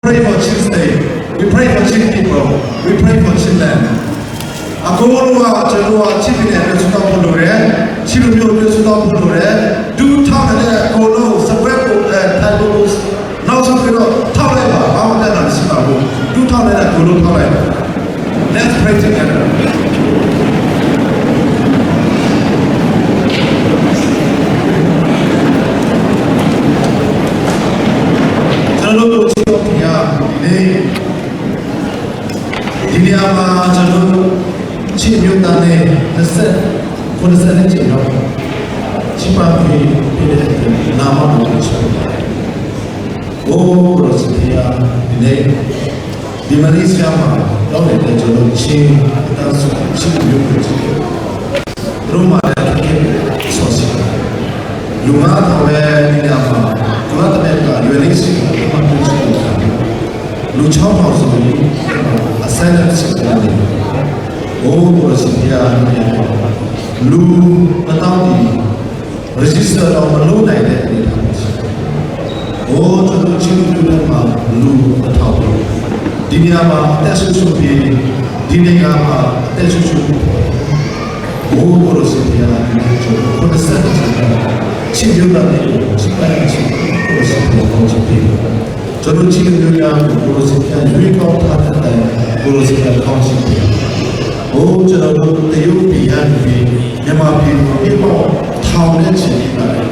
Pray for Chin State. We pray for Chin people. We pray for Chinland. အကိုတို့ကကျွန်တော်ကချစ်ပြည်နယ်အတွက်ဆုတောင်းဖို့လိုတယ်ချစ်လူမျိုးအတွက်ဆုတောင်းဖို့လိုတယ်ဒူးထောက်တဲ့အကိုလုံးစပွဲကိုအဲထိုင်ဖို့နောက်ဆုံးပြီးတော့ထောက်လိုက်ပါဘာမှပြဿနာမရှိပါဘူးဒူးထောက်လိုက်တဲ့အကိုလုံးထောက်လိုက်ပါ Let's pray together. ကျွန်တော်တို့ချစ်တော်ဘုရားဒီနေ့ဒီနေရာမှာကျွန်တော်တို့ချစ်မျိုးသားနဲ့20 90နှစ်ကျော်တော့ချစ်ပါပြီပြတဲ့နာမတော်ချစ်ပါတယ်။အိုးရောစဘုရားဒီနေ့ဒီမလေးရှားမှာတော့တဲ့ကျွန်တော်ချင်းအတန်းဆုံးချစ်မျိုးကိုချစ်တယ်။တို့မှာလည်းခက်ခဲဆောစီလူငါတော်ပဲဒီနေရာမှာကုလသမဂ္ဂ UNHCR ကမှပြောချင်တယ်လူ6000ဆိုရင် asylum seeker တွေ။အိုးကိုစပြာနေလူမတောင်းဒီ register တော့မလုပ်နိုင်တဲ့အနေအထားမှာရှိတယ်။အိုးကျွန်တော်ချင်းလူတွေမှာလူတစ်ထောင်ဒီနေရာမှာအသက်ဆုပ်ပြီးဒီနေရာမှာအသက်ဆုပ်ပြီးအိုးကိုစပြာနေကျွန်တော်ခုနစတဲ့ချင်းလူတွေချစ်ပါချစ်ကိုစပြာကောင်းချစ်ပြီးကျွန်တော်ချင်းလူများကိုစပြာရွေးကောက်ထားတဲ့ကိုစပြာကောင်းချစ်ပြီး ဟိုကျွန်တော်တို့တရုတ်ပြည်ကနေပြီးမြန်မာပြည်ကိုပြပေါ့ထောင်နဲ့ချီပြီးလာတယ်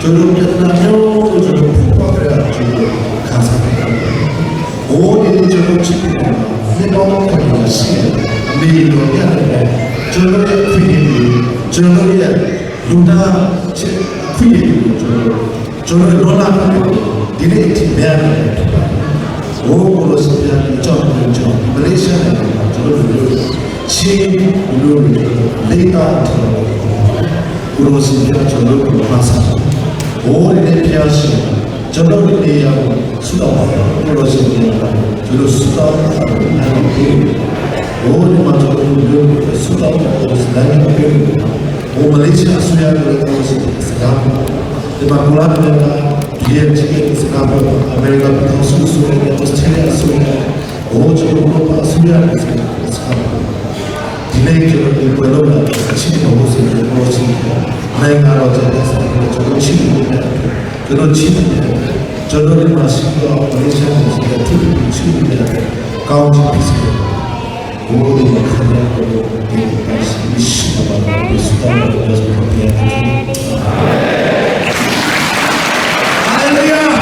ကျွန်တော်တို့ပြဿနာမျိုးကိုကျွန်တော်ဖုတ်ကြရကျွန်တော်ခါစားတယ်ဟိုဒီကျွန်တော်ချစ်တယ်မြေပေါင်းခွင့်ရရှိတယ်အမေတို့ရတယ်ကျွန်တော်ရဲ့ခွင့်ရကျွန်တော်ရဲ့လူသားချစ်ခွင့်ရကျွန်တော်ကျွန်တော်ဒေါ်လာဒီနေ့အထိများတယ် ဟိုကိုလိုစပြန်ကြောက်ကြောက်မလေးရှားနိုင်ငံကျွန်တော်တို့ချင်းလူတို့လေးတာထောကိုလိုစပြန်ကျွန်တော်တို့ပါစားဟိုဒီဖျားရှိကျွန်တော်တို့နေရာကိုဆုတောင်းပါကိုလိုစပြန်ကျွန်တော်ဆုတောင်းတာဟိုဒီမှာကျွန်တော်တို့ဆုတောင်းတော့စလန်ပြေဟိုမလေးရှားအစိုးရကလည်းစကားဒီမှာကုလာတဲ့ဒီရဲ့ချစ်စကားပေါ်အမေရိကန်ပြည်ထောင်စုဆိုတဲ့ဩစတြေးလျဆိုတဲ့ဟိုကျွန်တော်တို့အစိုးရကစကားဒီနေ့ကျွန်တော်ဒီဘယ်လိုလဲချစ်လို့ဆိုတဲ့ဘောစီနိုင်ငံတော်တဲ့ဆက်ကျွန်တော်ချစ်တယ်ကျွန်တော်ချစ်တယ်ကျွန်တော်ဒီမှာရှိတော့မလေးရှားမှာရှိတဲ့သူချစ်တယ်ကောင်းချစ်ဖြစ်စေဘိုးဒီခန္ဓာကိုယ်ဒီရှိပါတော့စတော်တဲ့ဆိုတဲ့ Hallelujah.